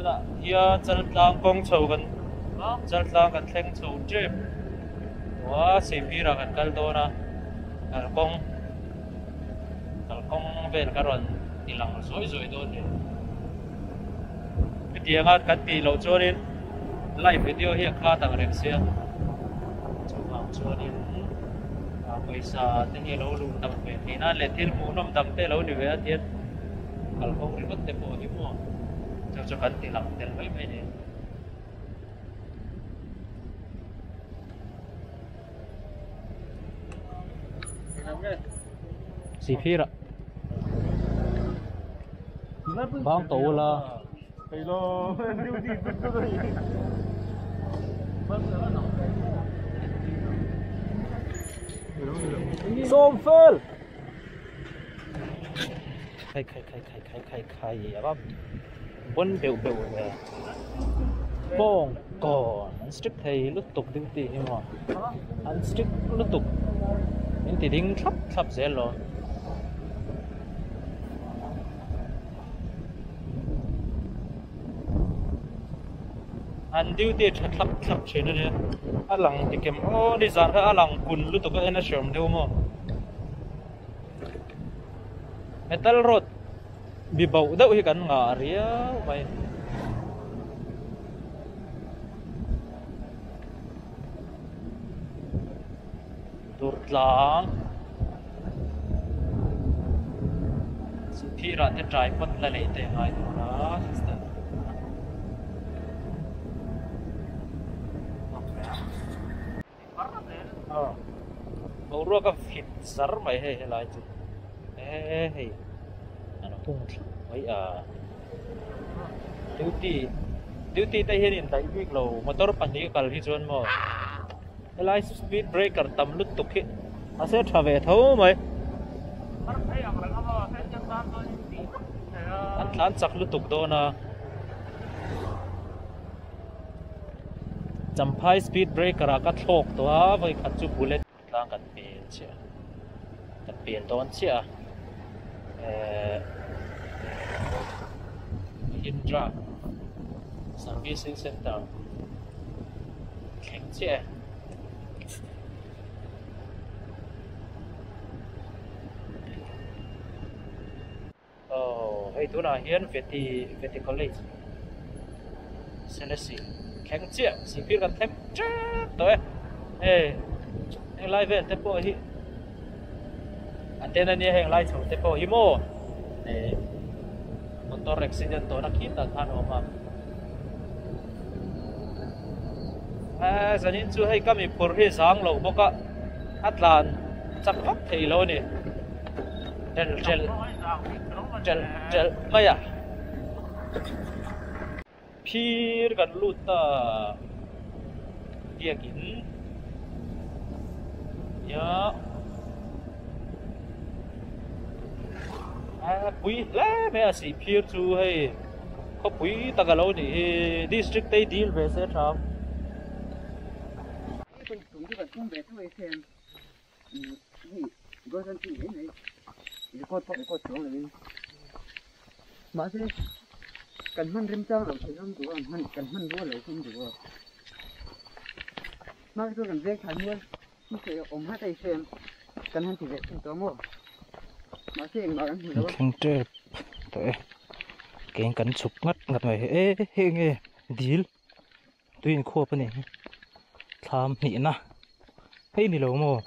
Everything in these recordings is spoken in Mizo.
Tunah hian Chaltlang kawng chho kan Chaltlang kan thleng chho tep tawh a, Sihphirah kan kal dawn a, kalkawng kalkawng vel ka rawn ti lang zawi zawi dawn a ni. Hetianga kan tih loh chuanin live video hi a khat ang reng sia, chuvang chuanin pawisa te hi a lo luh tam ve theih nan leh thil hmuhnawm dang te a lo ni ve a tian. Kalkawng ringawt te pawh hi maw chu chu kan ti lang tel mai mai a ni. Sihphir ah bang to ula. Sawmfel. Khai khai khai khai khai khai khai a va bawn beuh beuh ve bawng kawn an strict thei lutuk duty hi maw an strict lutuk min ti ding thlap thlap zel lo an duty tha thlap thlap thin a nia a lang tikem aw nizan kha a lang kun lutuk a en a hreawm deuh maw. Metal rod bi bauh deuh hi kan ngah riau mai. Durtlang Sihphirah te tripod la lei te ngai tur a. Boruak a fit zar mai hei helai chu e hei an hung thlap mai a duty duty te hian in daih bik lo motor pahnih a kal hi chuan maw helai speed breaker tam lutuk hi a se tha ve tho mai an tlan chak lutuk dawn a. Champhai speed breaker ah ka thlawk tawh a vawi khat chu bullet tlang kan pel chiah kan pel dawn chiah a ehh Mahindra servicing center thleng chiah e. Aw hei tunah hian Vety Vety College Selesih thleng chiah Sihphir kan thleng tep tawh e hei heng lai vel te pawh hi a ten ania heng lai chho te pawh hi maw eh motor accident tawhna khitah khan a awm a eh zanin chu hei ka mi phur hi zang loh bawk a a tlan chak vak thei lo a ni. Ṭelh ṭelh ṭelh ṭelh mai a. Phir kan lut ta biakin nia a pui hle mai a sih phir chu hei khawpui tak a lo nih hi district te hi dil ve se tha ang. Mahse kan hman remchang lo thei ram duh a hman kan hman rual lo thung duh a hma chu kan veng than hian thil awm hat a inhrem kan han ti ve thung tawh maw mahse engmah kan hmu lo a. Thleng tep tawh e keng kan chhuk ngat ngat mai e hei enge dil. Tui inkhuap a ni thlam hnihna hei ni lo maw?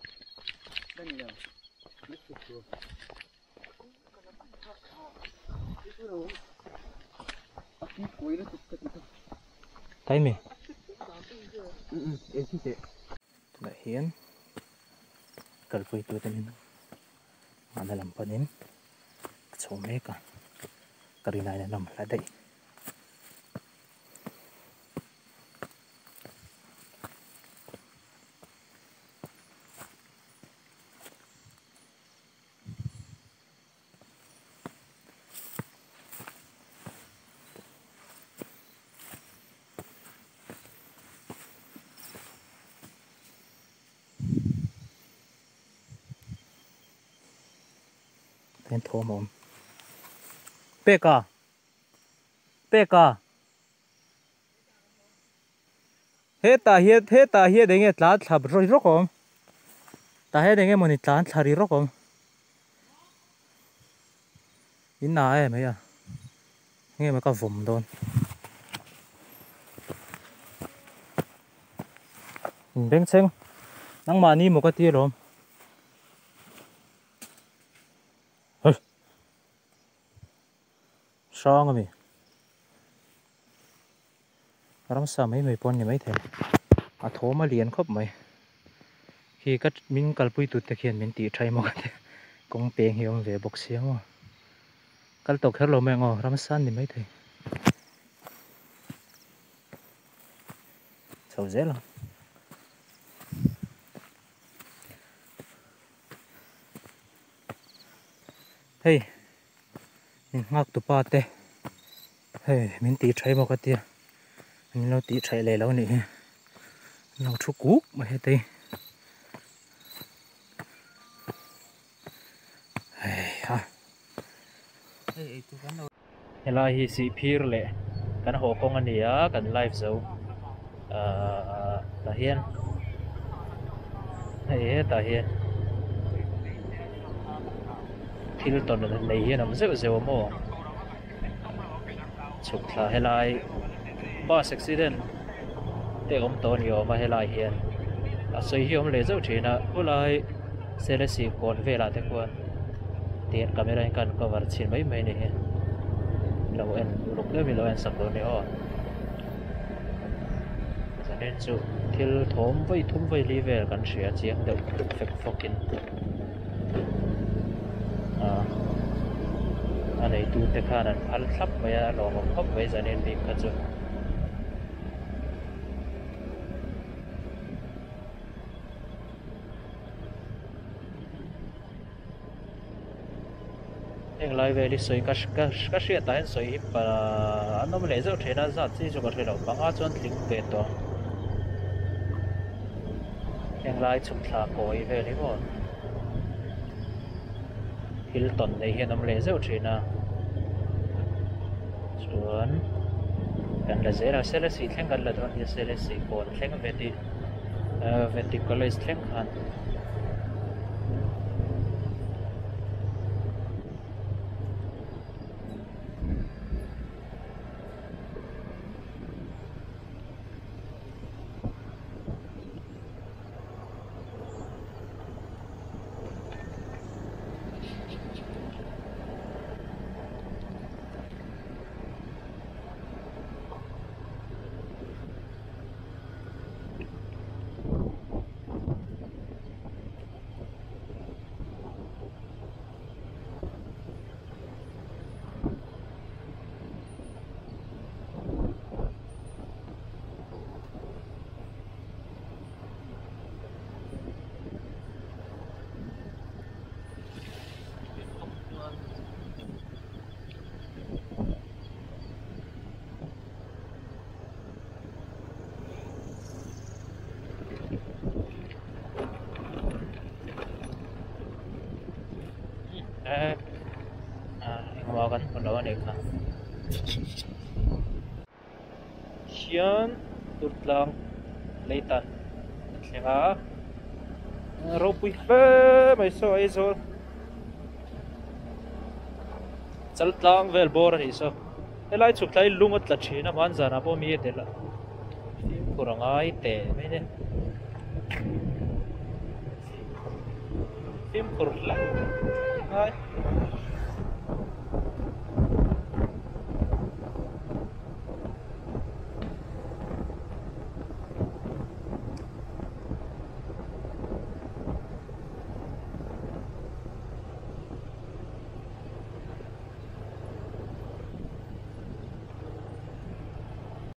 Tai mi tunah hian kalpui tute min mahna lam panin a chho mek a ka rinaiin a lam hla daih. Thawm a awm. Peka! Peka! Hetah hian hetah hian enge tlan thla rawih rawk a awm tah hian enge mawni tlan thla ri rawk a awm in a em mai a enge maw ka vawm dawn in bengchheng nangmahni maw ka ti alawm hei. Hrang a mi. Ramsa mai mai pawh an ni maithei. A thawm a lian khawp mai. Khi ka min kalpui tute khian min tih tha emaw ka ti. Kawng peng hi a awm ve bawk sia maw. Kal tawh kher lo mai ang aw, ramsa an ni maithei. Chho zel ang. Hei. Min nghak tu pa te hei min tih tha emaw ka tia min lo tih thaih leh lo anih hi an lo thu kuk mai hetei hei ha helai hi sihphir leh kan haw kawng a ni a kan live zo ahh tah hian hei hetah hian. Thil tawn an nei hian awm zeuh zeuh a maw chhuk thla helai bus accident te awm tawh a ni awm a helai hian a sawi hi a awm leh zeuh thin a khulai selesih kawn velah te khuan tihian camera in khan cover chhin mai mai a ni hi lo en uluk deuh in lo en sak tur a ni aw zanin chu thil thawm vawi thum vawi li vel kan hria chiang deuh fek fawk in. A neitu te khan an phal thlap mai a, a lawmawm khawp mai zanin bik kha chu. Heng lai vel hi sawi ka ka ka hriat ah hian sawi hi pa an awm leh zeuh thin a zat chi chu ka hre lo panga chuan tling ve tawh ang heng lai chhuk thla kawi vel hi maw thil tawn nei hian awm leh zeuh thin a chuan kan la zel a selesih thleng kan la dawn nia selesih kawn thleng veti veti college thleng khan. Engmah kan hmu lo a nih kha hian Durtlang leitan a thleng a ropui hle mai saw Aizawl Chaltlang vel bawr a nih saw. Helai chhuk thlai lung a tla thin a hmanzanah pawh mi a delh a fimkhur a ngai teh mai nia fimkhur hle ngai.